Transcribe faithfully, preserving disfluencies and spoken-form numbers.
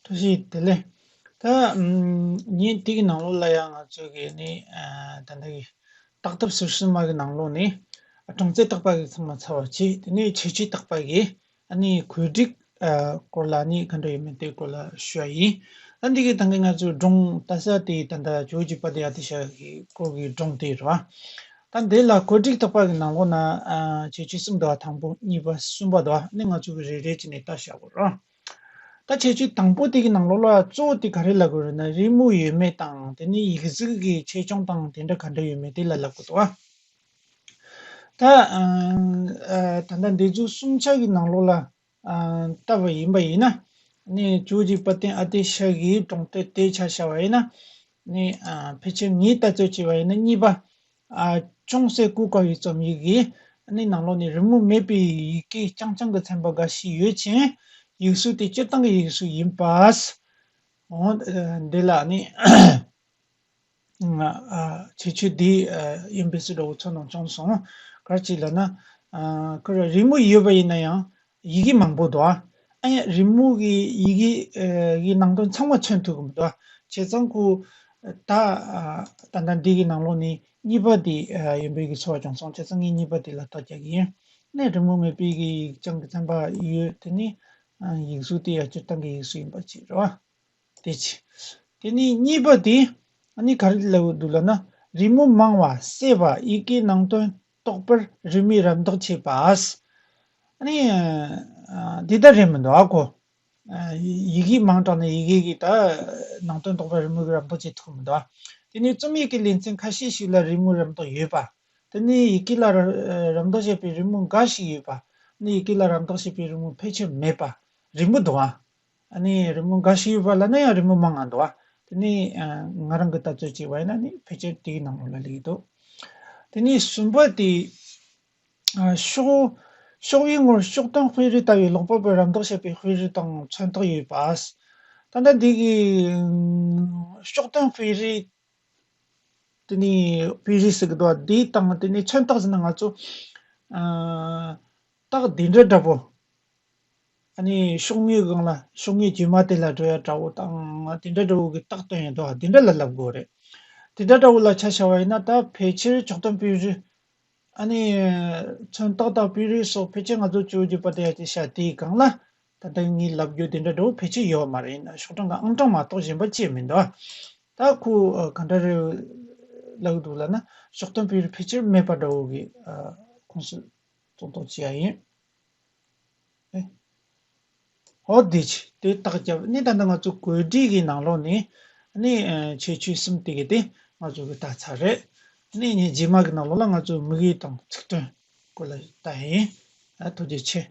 ཐུགས་རྗེ་བདེ་ལེགས། ད་ཨམ་ཉིན་དེ་གི་ནང་ལོགས་ལ་ཡང་ང་ཚོ་གི་ནི་ཨ་ད་ལྟ་གི་བརྟག་ཐབས་ཟུར་གསུམ་མ་གི་ནང་ལོགས་ནི་ཨ་གྲངས་ཚད་བརྟག་པ་གི་ཚང་མ་ཚར་བ་བྱས། དེ་ནས་ཁྱད་ཆོས་བརྟག་པ་གི་ཨ་ནི་གོལ་སྒྲིག་ཨ་སྐོར་ལ་ནི་ག་འདྲ་ཡོད་མེད་དེ་སྐོར་ལ་ཞུ་ཡ་ཡིན། ཨ་འདི་གི་ད་གིན་ང་ཚོ་སྒྲུང་ལྟ་ས་དེ་ད་ལྟ་ཇོ་བོ་རྗེ་དཔལ་ལྡན་ཨ་ཏི་ཤ་གི་སྐོར་གི་སྒྲུང་དེ་རེད་བ། ད་འདི་ལ་གོལ་སྒྲིག་བརྟག་པ་གི་ནང་ལོགས་ན་ཨ་ཁྱད་ཆོས་གསུམ་འདུག་བ། དང་པོ་གཉིས་པ་གསུམ་པ་འདུག་བ། ཨ་ནི་ང་ཚོ་གི་རེ་རེ་བྱས་ནས་ལྟ་བྱ་དགོས་རེད། ད་ཁྱད་ཆོས་དང་པོ་དེ་གི་ནང་ལོགས་ལ་གཙོ་བོ་དེ་ག་རེ་ལབ་དགོས་རེད་ན། རི་མོ་ཡོད་མེད་དང་། དེ་ནས་ཡིག་གཟུགས་ཀྱི་ཆེ་ཆུང་དང་དེ་འདྲ་ག་འདྲ་ཡོད་མེད་དེ་ལ་ལབ་དགོས་འདུག་བ། ད་ཨ་ཨ་ད་ལྟ་འདི་ཚོ་གསུམ་ཆ་གི་ནང་ལོགས་ལ་ཨ་ལྟ་བ་ཡིན་པ་ཡིན་ན། ནི་ཇོ་བོ་རྗེ་དཔལ་ལྡན་ཨ་ཏི་ཤ་གི་སྒྲུང་དེབ་དེ་ཆ་བཞག་པ་ཡིན་ན། ནི་ཨ་ཕལ་ཆེར་ངས་ལྟ་ཚོད་བྱས་པ་ཡིན་ན་གཉིས་པ། ཨ་ཅུང་ཟད་གོ་དཀའ་བའི་རྩོམ་ཡིག་གི་ནི་ནང་ལོགས་ནས་རི་མོ་མེད་པའི་ཡི་གེ་རྐྱང་རྐྱང་གི་ཚན་པ་འགའ་ཞིག་ཡོད་ཅིང་། ཡིག་གཟུགས་དེ་སྤྱིར་བཏང་གི་ཡིག་གཟུགས་ཡིན་པས། འོ་འདི་ལ་ནི་ཨ་ཁྱད་ཆོས་འདི་ཨ་ཡིན་པའི་སུ་འདྲ་བོ་ཚོར་སྣང་བྱུང་སོང་། ག་རེ་ཅིག་ལབ་ན། ཨ་ཁོ་ར་རི་མོ་ཡོད་པ་ཡིན་ན་ཡང་ཡི་གེ་མང་པོ་འདུག་ཨ། ཨ་ཡ་རི་མོ་གི་ཡི་གེ་ཨ་གི་ནང་དོན་ཚང་མ་མཚོན་ཐུབ་ཀྱི་མི་འདུག་ཨ། བྱས་ཙང་ཁོ་ད་ཨ་ད་ལྟ་འདི་གི་ནང་ལོགས་ནས་གཉིས་པ་དེ་ཨ་ཡིན་པའི་གི་ཚོར་བ་བྱུང་སོང་། བྱས་ཙང་ངས་གཉིས་པ་དེ་ལ་རྟགས་རྒྱག་གི་ཡིན། ནས་རི་མོ་མེད་པའི་གི་ཡིག་རྐྱང་གི་ཚན་པ་ཡོད། དེ་ནས་ཨ་ཡིག་གཟུགས་དེ་ཡང་སྤྱིར་བཏང་གི་ཡིག་གཟུགས་ཡིན་པ་བྱས་རེད་བ། དེ་ཆེ། དེ་ནས་གཉིས་པ་དེ་ཨ་ནི་ག་རེ་ལབ་འདུག་ལབ་ན། རི་མོ་མང་བ་གསལ་བ། ཡི་གེའི་ནང་དོན་རྟོགས་པར་རི་མོས་རམ་འདེགས་བྱེད་པ། ཨ་ནི་ཨ་འདི་ལྟར་རེད་མི་འདུག་ཨ་ཁོ། ཨ་ཡི་གེ་མང་དྲགས་ནས་ཡི་གེ་གི་ད་ནང་དོན་རྟོགས་པར་རི་མོ་གིས་རམ་འདེགས་བྱེད་ཐུབ་མི་འདུག་ཨ། དེ་ནས་རྩོམ་ཡིག་གི་ལེ་ཚན་ཁ་ཤས་ཤིག་ལ་རི་མོའི་རམ་འདེགས་ཡོད་པ། དེ་ནས་ཡི་གེ་ལ་ར་རམ་འདེགས་བྱེད་པའི་རི་མོ་འགའ་ཞིག་ཡོད་པ། ནས་ཡི་གེ་ལ་རམ་འདེགས་བྱེད་པའི་རི་མོ་ཕལ་ཆེར་མེད་པ། རི་མོ་འདུག་ཨ། ཨ་ནི་རི་མོ་འགའ་ཞིག་ཡོད་པ་ལབ་ན་ཡང་རི་མོ་མང་ང་འདུག་ཨ། དེ་ནས་ཨ་ང་རང་གི་ལྟ་ཚོད་བྱས་པ་ཡིན་ན་ནི་ཕལ་ཆེར་དེའི་ནང་ལོགས་ལ་སླེབས་ཀྱི་འདུག་དེ་ནས་གསུམ་པ་དེ་ཨ་ཤོག་ཤོག་བུའི་ངོར་ཤོག་སྟོན་དཔེ་རིས་ལྟ་བུའི་ཀློག་པ་པོས་རམ་འདེགས་བྱས་པའི་དཔེ་རིས་དང་མཚོན་རྟགས་ཡོད་པ། ད་ལྟ་འདི་གི་ཨ་ཤོག་སྟོན་དཔེ་རིས། དེ་ནས་དཔེ་རིས་ཟེར་གི་འདུག་བ། འདི་དང་དེ་ནས་མཚོན་རྟགས་ཟེར་ན་ང་ཚོ་ཨ་རྟགས་འདི་འདྲ་འདྲ་པོ། ཨ་ནི་ཤོག་ངོས་སྒང་ལ་ཤོག་ངོས་བརྒྱུད་མ་དེ་ལ་འགྲོ་ཡ་འདྲ་བོ་དང་དེ་འདྲ་འདྲ་བོ་གི་རྟགས་སྟོན་ཡ་འདུག་བ། འདི་འདྲ་ལ་ལབ་དགོས་རེད། དེ་འདྲ་འདྲ་བོ་ལ་ཆ་བཞག་པ་ཡིན་ན་ད་ཕལ་ཆེར་ཕྱོགས་སྟོན་དཔེ་རིས། ཨ་ནི་མཚོན་རྟགས་དང་དཔེ་རིས་སོགས་ཕལ་ཆེར་ང་ཚོ་ཇོ་བོ་རྗེ་དཔལ་ལྡན་ཨ་ཏི་ཤ་དེའི་སྒང་ལ། ད་ལྟ་ངས་ལབ་རྒྱུ་དེ་འདྲ་འདྲ་བོ་ཕལ་ཆེར་ཡོད་མ་རེད། ཡིན་ན་ཤོག་གྲངས་དང་ཨང་གྲངས་མ་གཏོགས་གཞན་པ་ཅི་ཡང་མི་འདུག་ད་ཁོ་ཨ་ག་འདྲ་རེད་ལབ་འདུག་ལབ་ན། ཤོག་སྟོན་དཔེ་རིས་ཕལ་ཆེར་མེད་པ་འདྲ་བོ་གི་ཨ་ཁོངས་སུ་གཏོང་གཏོང་བྱེད་ཡ་ཡིན། ཨེ། ཨོ་དེ་ཆེ་དེ་རྟགས་རྒྱབ་ནས་ད་ལྟ་ང་ཚོ་གོལ་སྒྲིག་གི་ནང་ལོགས་ནས་ནི་ཨ་ཁྱད་ཆོས་གསུམ་དེ་གི་དེ་ང་ཚོ་གི་ལྟ་ཚར་རེད། ནི་ངས་རྗེས་མ་གི་ནང་ལོགས་ལ་ང་ཚོ་དམིགས་ཡུལ་དང་ཚིག་དོན་སྐོར་ལ་ལྟ་ཡིན། ཨ་ཐུགས་རྗེ་ཆེ།